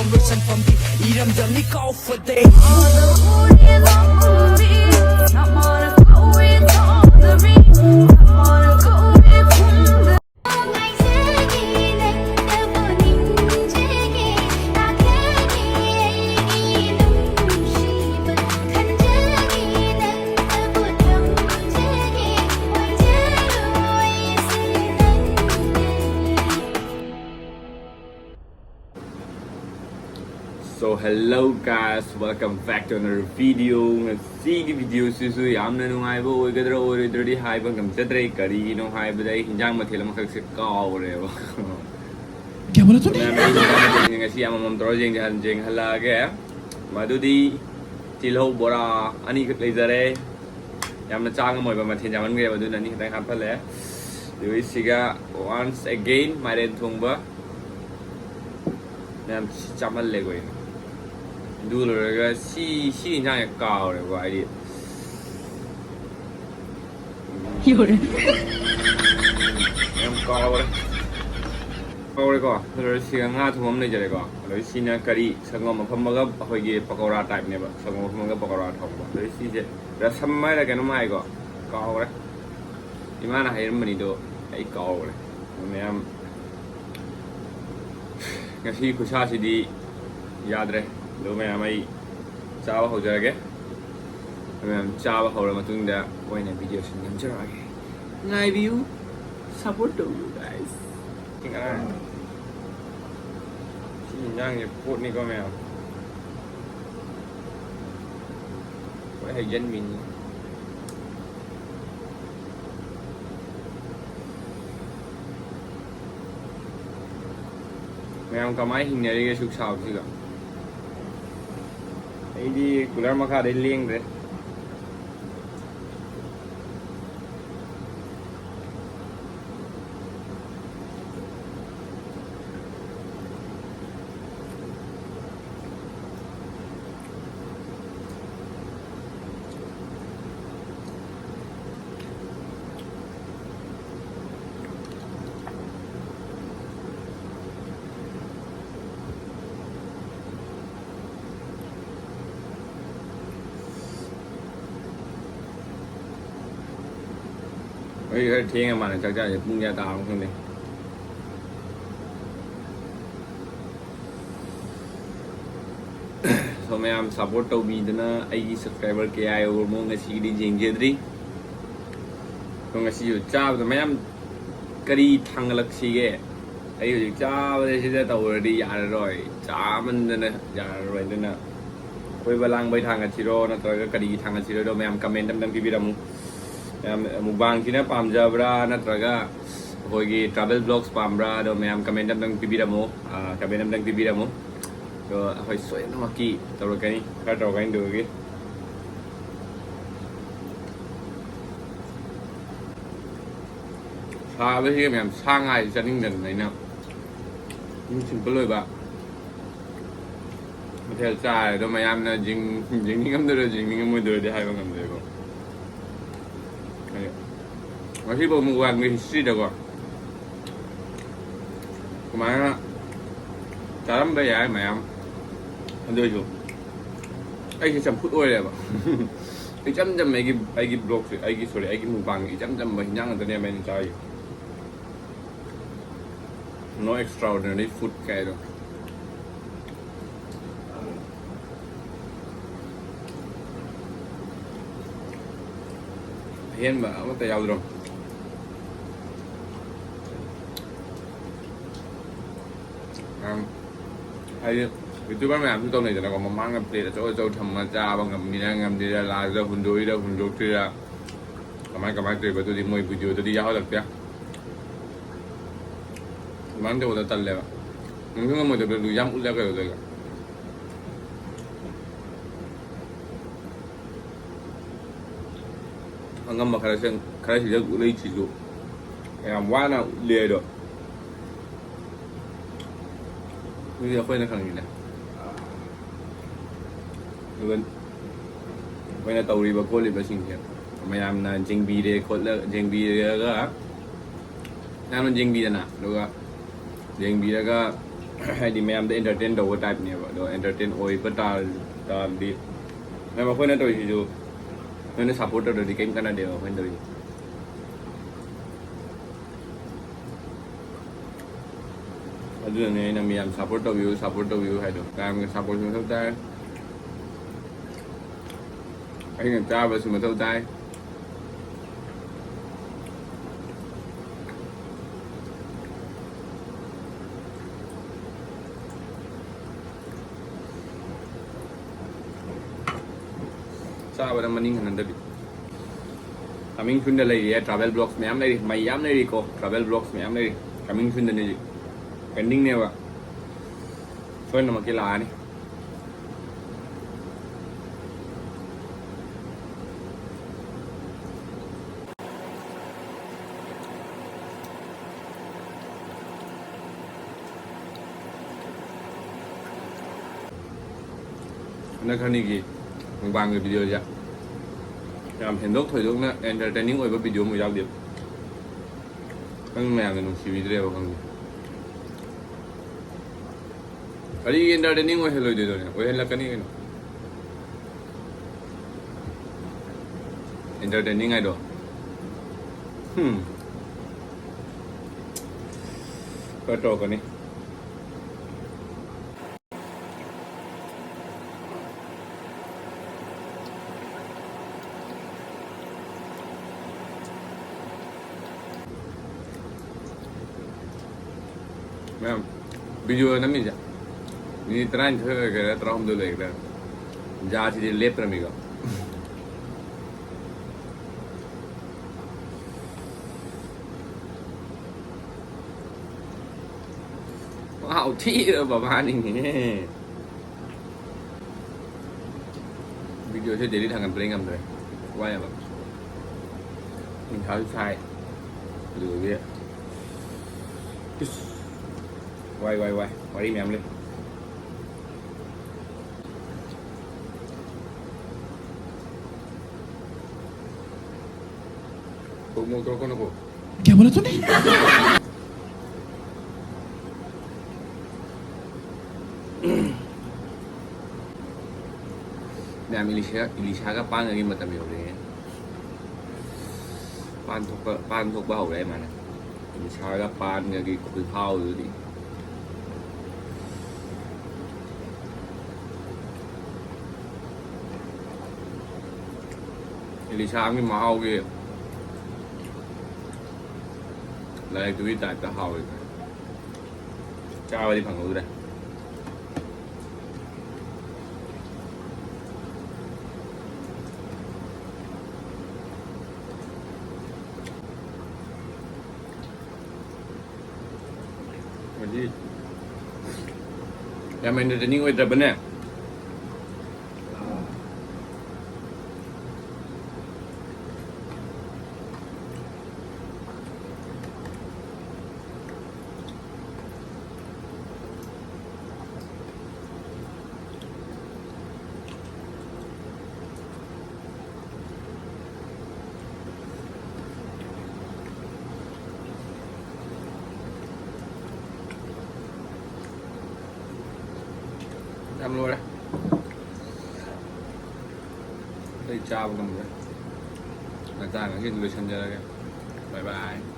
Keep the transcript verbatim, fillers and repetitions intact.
Conversion from the ꯏꯔꯝꯗꯝꯅꯤ call for day. So hello guys, welcome back to another video. ꯉꯁꯤꯒꯤ video ꯁꯤꯁꯨ ꯌꯥꯝꯅ ꯅꯨꯡꯉꯥꯏꯕ ꯑꯣꯏꯒꯗ꯭ꯔꯥ ꯑꯣꯏꯔꯣꯏꯗ꯭ꯔꯗꯤ ꯍꯥꯏꯕ ꯉꯝꯖꯗ꯭ꯔꯦ꯫ ꯀꯔꯤꯒꯤꯅꯣ ꯍꯥꯏꯕꯗ ꯑꯩ ꯍꯤꯟꯖꯥꯡ ꯃꯊꯦꯜ ꯑꯃꯈꯛꯁꯦ ꯀꯥꯎꯔꯦꯕ꯫ ꯀꯌꯥ ꯕꯣꯂꯥ ꯇꯨꯅꯦ? ꯃꯌꯥꯝ ꯑꯩ ꯍꯤꯟꯖꯥꯡ ꯃꯊꯦꯜꯁꯦ ꯉꯁꯤ ꯑꯃꯃꯝ ꯇꯧꯔ ꯌꯦꯡꯖ-, ꯌꯦꯡꯍꯜꯂꯛꯑꯒꯦ꯫ ꯃꯗꯨꯗꯤ ꯇꯤꯜꯍꯧ ꯕꯣꯔꯥ ꯑꯅꯤꯈꯛ ꯂꯩꯖꯔꯦ꯫ ꯌꯥꯝꯅ ꯆꯥ ꯉꯝꯃꯣꯏꯕ, ꯃꯊꯦꯜ ꯌꯥꯝꯃꯟꯈ꯭ꯔꯦꯕ, ꯑꯗꯨꯅ ꯑꯅꯤ ꯈꯛꯇꯪ ꯍꯥꯞꯍꯜꯂꯦ꯫ ꯑꯗꯨꯒ ꯁꯤꯒ once again ꯃꯥꯏꯔꯦꯟ ꯊꯣꯡꯕ꯫ ꯃꯌꯥꯝ ꯁꯤ ꯆꯥꯃꯜꯂꯦꯀꯣ ꯑꯩꯅ꯫ ꯑꯗꯨ ꯂꯣꯏꯔꯒ ꯁꯤ, ꯁꯤ ꯏꯟꯖꯥꯡꯁꯦ ꯀꯥꯎꯔꯦꯀꯣ, ꯍꯥꯏꯗꯤ ꯌꯧꯔꯦ꯫ ꯌꯥꯝ ꯀꯥꯎꯔꯦ꯫ ꯀꯥꯎꯔꯦꯀꯣ꯫ ꯑꯗꯨ ꯂꯣꯏꯔꯒ ꯁꯤꯒ ꯉꯥ ꯊꯣꯡꯕ ꯑꯃ ꯂꯩꯖꯔꯦꯀꯣ꯫ ꯑꯗꯩ ꯁꯤꯅ ꯀꯔꯤ, ꯁꯪꯒꯣꯝ ꯑꯐꯝꯕꯒ ꯑꯩꯈꯣꯏꯒꯤ ꯄꯀꯧꯔꯥ type ꯅꯦꯕ꯫ ꯁꯪꯒꯣꯝ ꯑꯐꯝꯕꯒ ꯄꯀꯧꯔꯥ ꯊꯣꯡꯕ꯫ ꯑꯗꯩ ꯁꯤꯁꯦ ꯔꯁꯝ ꯍꯥꯏꯔ ꯀꯩꯅꯣꯝ ꯍꯥꯏꯀꯣ꯫ ꯀꯥꯎꯔꯦ꯫ ꯏꯃꯥꯅ ꯍꯥꯏꯔꯝꯕꯅꯤꯗꯣ ꯑꯩ ꯀꯥꯎꯔꯦ꯫ ꯃꯌꯥꯝ ꯉꯁꯤ ꯈꯨꯠꯁꯥꯁꯤꯗꯤ ꯌꯥꯗ꯭ꯔꯦ꯫ ꯑꯗꯣ ꯃꯌꯥꯝ ꯑꯩ ꯆꯥꯕ ꯍꯧꯖꯔꯒꯦ꯫ ꯃꯌꯥꯝ ꯆꯥꯕ ꯍꯧꯔ ꯃꯇꯨꯡꯗ ꯑꯣꯏꯅ video ꯁꯤ ꯅꯝꯖꯔꯛꯑꯒꯦ꯫ ꯉꯥꯏꯕꯤꯌꯨ, support ꯇꯧꯕꯤꯌꯨ guys꯫ ꯁꯤ ꯏꯟꯖꯥꯡꯁꯦ ꯄꯣꯠꯅꯤꯀꯣ ꯃꯌꯥꯝ꯫ ꯂꯣꯏ ꯍꯩꯖꯟꯕꯤꯅꯤ꯫ ꯃꯌꯥꯝ ꯀꯃꯥꯏꯅ ꯍꯤꯡꯅꯔꯤꯒꯦ ꯁꯨꯛ ꯁꯥꯕꯁꯤꯒ? ꯑꯩꯗꯤ cooler ꯃꯈꯥꯗꯩ ꯂꯦꯡꯗ꯭ꯔꯦ꯫ ꯑꯩ ꯈꯔ ꯊꯦꯡꯉ ꯃꯥꯜꯂꯦ ꯆꯥꯛ ꯆꯥꯔꯤꯁꯦ, ꯄꯨꯡ ꯀꯌꯥ ꯇꯥꯔꯕꯅꯣ ꯈꯪꯗꯦ꯫ So ꯃꯌꯥꯝ support ꯇꯧꯕꯤꯗꯅ ꯑꯩꯒꯤ subscriber ꯀꯌꯥ ꯌꯧꯔꯃꯣ ꯉꯁꯤꯒꯤꯗꯤ ꯌꯦꯡꯖꯗ꯭ꯔꯤ꯫ ꯑꯗꯣ ꯉꯁꯤꯁꯨ ꯆꯥꯕꯗ ꯃꯌꯥꯝ ꯀꯔꯤ ꯊꯥꯡꯒꯠꯂꯛꯁꯤꯒꯦ? ꯑꯩ ꯍꯧꯖꯤꯛ ꯆꯥꯕꯗ ꯁꯤꯗ ꯇꯧꯔꯗꯤ ꯌꯥꯔꯔꯣꯏ, ꯆꯥꯃꯟꯗꯅ ꯌꯥꯔꯔꯣꯏ꯫ ꯑꯗꯨꯅ ꯀꯣꯏꯕ ꯂꯥꯡꯕꯩ ꯊꯥꯡꯒꯠꯁꯤꯔꯣ ꯅꯠꯇ꯭ꯔꯒ ꯀꯔꯤꯒꯤ ꯊꯥꯡꯒꯠꯁꯤꯔꯣꯗꯣ ꯃꯌꯥꯝ comment ꯑꯝꯇꯪ ꯄꯤꯕꯤꯔꯝꯃꯨ꯫ ꯃꯌꯥꯝ mukbangꯁꯤꯅ ꯄꯥꯝꯖꯕ꯭ꯔꯥ ꯅꯠꯇ꯭ꯔꯒ ꯑꯩꯈꯣꯏꯒꯤ travel vlogs ꯄꯥꯝꯕ꯭ꯔꯥ? ꯑꯗꯣ ꯃꯌꯥꯝ comment ꯑꯝꯇꯪ ꯄꯤꯕꯤꯔꯝꯃꯨ꯫ ꯑꯥ, comment ꯑꯝꯇꯪ ꯄꯤꯕꯤꯔꯝꯃꯨ꯫ ꯑꯗꯣ ꯑꯩꯈꯣꯏ ꯁꯣꯏꯗꯅꯃꯛꯀꯤ ꯇꯧꯔꯛꯀꯅꯤ, ꯈꯔ ꯇꯧꯔꯛꯀꯅꯤ ꯑꯗꯨꯒꯤ꯫ ꯁꯥꯕꯁꯤꯒ ꯃꯌꯥꯝ ꯁꯥ ꯉꯥꯁꯤ ꯆꯥꯅꯤꯡꯗꯗꯅ ꯑꯩꯅ ꯑꯗꯨꯝ simple ꯑꯣꯏꯕ ꯃꯊꯦꯜ ꯆꯥꯔꯦ꯫ ꯑꯗꯣ ꯃꯌꯥꯝꯅ ꯌꯦꯡ-, ꯌꯦꯡꯅꯤꯡꯉꯝꯗꯣꯏꯔ ꯌꯦꯡꯅꯤꯡꯉꯝꯃꯣꯏꯗꯣꯏꯔꯗꯤ ꯍꯥꯏꯕ ꯉꯝꯗ꯭ꯔꯦꯀꯣ꯫ ꯍꯥꯏꯗꯤ ꯉꯁꯤꯐꯥꯎ mukbangꯒꯤ historyꯗꯀꯣ ꯁꯨꯃꯥꯏꯅ ꯆꯥꯔꯝꯕ ꯌꯥꯏ ꯃꯌꯥꯝ꯫ ꯑꯗꯨ ꯑꯣꯏꯁꯨ ꯑꯩꯁꯦ ꯆꯝꯐꯨꯠ ꯑꯣꯏꯔꯦꯕ꯫ ꯏꯆꯝ ꯆꯝꯕ ꯑꯩꯒꯤ, ꯑꯩꯒꯤ vlogꯁꯦ, ꯑꯩꯒꯤ, sorry, ꯑꯩꯒꯤ mukbangꯁꯦ ꯏꯆꯝ ꯆꯝꯕ ꯍꯤꯟꯖꯥꯡ ꯉꯥꯛꯇꯅꯦꯕ ꯑꯩꯅ ꯆꯥꯔꯤꯁꯦ꯫ No extraordinary food ꯀꯥꯏꯗꯣ꯫ ꯑꯍꯦꯟꯕ ꯑꯃꯠꯇ ꯌꯥꯎꯗ꯭ꯔꯕ꯫ ꯌꯥꯝ ꯍꯥꯏꯗꯤ YouTuber ꯃꯌꯥꯝꯁꯨ ꯇꯧꯅꯩꯗꯅꯀꯣ, ꯃꯃꯥꯡꯗ plate ꯑꯆꯧ ꯑꯆꯧ ꯊꯝꯃ ꯆꯥꯕ ꯉꯝꯃꯤꯔ ꯉꯝꯗ꯭ꯔꯤꯔ, lastꯇ ꯍꯨꯟꯗꯣꯛꯏꯔ ꯍꯨꯟꯗꯣꯛꯇ꯭ꯔꯤꯔ, ꯀꯃꯥꯏ ꯀꯃꯥꯏꯅ ꯇꯧꯔꯤꯕ, ꯑꯗꯨꯗꯤ ꯃꯣꯏ videoꯗꯗꯤ ꯌꯥꯎꯍꯜꯂꯛꯇꯦ꯫ ꯑꯗꯨꯃꯥꯏꯅ ꯇꯧꯕꯗ ꯇꯜꯂꯦꯕ꯫ ꯉꯝꯁꯨ ꯉꯝꯃꯣꯏꯗꯕꯗ ꯑꯗꯨ ꯌꯥꯝ ꯎꯠꯂꯒ ꯀꯩꯗꯧꯗꯣꯏꯕ? ꯑꯉꯝꯕ ꯈꯔꯁꯦ, ꯈꯔꯁꯤꯗ ꯎꯠꯂꯛꯏꯁꯤꯁꯨ ꯌꯥꯝ ꯋꯥꯅ ꯎꯠꯂꯦ ꯑꯗꯣ꯫ ꯑꯗꯨꯗꯤ ꯑꯩꯈꯣꯏꯅ ꯈꯪꯉꯤꯅꯦ꯫ ꯑꯗꯨꯒ ꯑꯩꯈꯣꯏꯅ ꯇꯧꯔꯤꯕ ꯈꯣꯠꯂꯤꯕꯁꯤꯡꯁꯦ ꯃꯌꯥꯝꯅ ꯌꯦꯡꯕꯤꯔꯦ ꯈꯣꯠꯂ-, ꯌꯦꯡꯕꯤꯔꯒ, ꯃꯌꯥꯝꯅ ꯌꯦꯡꯕꯤꯗꯅ, ꯑꯗꯨꯒ ꯌꯦꯡꯕꯤꯔꯒ ꯍꯥꯏꯗꯤ ꯃꯌꯥꯝꯗ entertain ꯇꯧꯕ typeꯅꯦꯕ꯫ ꯑꯗꯣ entertain ꯑꯣꯏꯕ ꯇꯥꯔ-, ꯇꯥꯔꯗꯤ ꯃꯌꯥꯝ ꯑꯩꯈꯣꯏꯅ ꯇꯧꯔꯤꯁꯤꯁꯨ ꯅꯣꯏꯅ support ꯇꯧꯗ꯭ꯔꯗꯤ ꯀꯔꯤꯝ ꯀꯥꯟꯅꯗꯦꯕ ꯑꯩꯈꯣꯏꯅ ꯇꯧꯔꯤꯁꯦ꯫ ꯑꯗꯨꯅꯅꯦ ꯑꯩꯅ ꯃꯌꯥꯝ ꯁꯞꯄꯣꯔꯠ ꯇꯧꯕꯤꯌꯨ, ꯁꯞꯄꯣꯔꯠ ꯇꯧꯕꯤꯌꯨ ꯍꯥꯏꯗꯣ꯫ ꯃꯌꯥꯝꯒꯤ ꯁꯞꯄꯣꯔꯠꯁꯨ ꯃꯊꯧ ꯇꯥꯏ, ꯑꯩꯅ ꯆꯥꯕꯁꯨ ꯃꯊꯧ ꯇꯥꯏ꯫ ꯆꯥꯕꯗ ꯃꯅꯤꯡ ꯍꯟꯅꯗꯕꯤ꯫ ꯀꯃꯤꯡ ꯁꯨꯟꯗ ꯂꯩꯔꯤꯌꯦ, ꯇ꯭ꯔꯥꯚꯦꯜ ꯕ꯭ꯂꯣꯛꯁ ꯃꯌꯥꯝ ꯂꯩꯔꯤ, ꯃꯩ ꯌꯥꯝ ꯂꯩꯔꯤꯀꯣ, ꯇ꯭ꯔꯥꯚꯦꯜ ꯕ꯭ꯂꯣꯛꯁ ꯃꯌꯥꯝ ꯂꯩꯔꯤ꯫ ꯀꯃꯤꯡ ꯁꯨꯟꯗꯅꯤ ꯍꯧꯖꯤꯛ, ꯄꯦꯟꯗꯤꯡꯅꯦꯕ, ꯁꯣꯏꯗꯅꯃꯛꯀꯤ ꯂꯥꯛꯑꯅꯤ꯫ ꯍꯟꯗꯛ ꯈꯔꯅꯤꯒꯤ ꯃꯨꯛꯕꯥꯡꯒꯤ ꯚꯤꯗꯤꯑꯣꯁꯦ ꯌꯥꯝ ꯍꯦꯟꯗꯣꯛ ꯊꯣꯏꯗꯣꯛꯅ ꯑꯦꯟꯇꯔꯇꯦꯅꯤꯡ ꯑꯣꯏꯕ ꯚꯤꯗꯤꯑꯣ ꯑꯃ ꯌꯥꯎꯗꯦꯕ꯫ ꯈꯪꯗꯦ, ꯃꯌꯥꯝꯅ ꯅꯨꯡꯁꯤꯕꯤꯗ꯭ꯔꯦꯕ, ꯈꯪꯗꯦ꯫ ꯀꯔꯤꯒꯤ ꯑꯦꯟꯇꯔꯇꯦꯅꯤꯡ ꯑꯣꯏꯍꯜꯂꯣꯏꯗꯣꯏꯅꯣꯅꯦ? ꯑꯣꯏꯍꯜꯂꯛꯀꯅꯤ ꯀꯩꯅꯣ꯫ ꯑꯦꯟꯇꯔꯇꯦꯅꯤꯡ ꯍꯥꯏꯗꯣ꯫ ꯍꯝ꯫ ꯈꯔ ꯇꯧꯔꯛꯀꯅꯤ꯫ ꯃꯌꯥꯝ, ꯚꯤꯗꯤꯑꯣ ꯅꯝꯃꯤꯁꯦ ꯃꯤꯅꯤꯠ ꯇꯔꯥꯅꯤꯊꯣꯏ ꯑꯣꯏꯒꯦꯔꯥ, ꯇꯔꯥꯍꯨꯝꯗꯣꯏ ꯂꯩꯒꯦꯔꯥ, ꯖꯥꯁꯤꯗꯤ ꯂꯦꯞꯇ꯭ꯔꯃꯤꯀꯣ꯫ ꯋꯥꯎ, ꯊꯤꯔꯕ ꯃꯥꯅꯤꯅꯦ꯫ ꯚꯤꯗꯤꯑꯣꯁꯦ ꯗꯦꯂꯤ ꯊꯥꯡꯒꯠꯄꯗꯤ ꯉꯝꯗ꯭ꯔꯦ, ꯋꯥꯏꯌꯦꯕ꯫ ꯅꯨꯡꯁꯥꯁꯨ ꯁꯥꯏ, ꯑꯗꯨꯗꯨꯒꯤ꯫ ꯏꯁ, ꯋꯥꯏ, ꯋꯥꯏ, ꯋꯥꯏ, ꯋꯥꯔꯤ ꯃꯌꯥꯝ ꯂꯩ꯫ ꯀꯣꯛ ꯃꯣꯛ ꯇꯧꯔꯛꯀꯅꯨꯀꯣ꯫ क्या बोला तूने? ꯃꯌꯥꯝ, ꯏꯂꯤꯁꯥ, ꯏꯂꯤꯁꯥꯒ ꯄꯥꯟꯒꯒꯤ ꯃꯇꯝ ꯌꯧꯔꯛꯑꯦ꯫ ꯄꯥꯟ ꯊꯣꯛꯄ, ꯄꯥꯟ ꯊꯣꯛꯄ ꯍꯧꯔꯦ ꯃꯥꯅ꯫ ꯏꯂꯤꯁꯥꯒ ꯄꯥꯟꯒꯒꯤ ꯈꯨꯍꯥꯎꯗꯨꯗꯤ꯫ ꯏꯂꯤꯁꯥꯒꯤ ꯃꯍꯥꯎꯒꯤ ꯂꯥꯏꯔꯤꯛꯇꯨꯒꯤ ꯇꯥꯏꯞꯇ ꯍꯥꯎꯋꯤ꯫ ꯆꯥꯕꯗꯤ ꯐꯪꯍꯧꯗ꯭ꯔꯦ꯫ ꯃꯁꯤ ꯌꯥꯝ entertaining ꯑꯣꯏꯗ꯭ꯔꯕꯅꯦ꯫ ꯌꯥꯝ ꯂꯣꯏꯔꯦ꯫ ꯑꯇꯩ ꯆꯥꯕ ꯉꯝꯗ꯭ꯔꯦ꯫ ꯃꯇꯥꯡ ꯑꯁꯤꯗ ꯂꯣꯏꯁꯤꯟꯖꯔꯒꯦ꯫ Bye bye꯫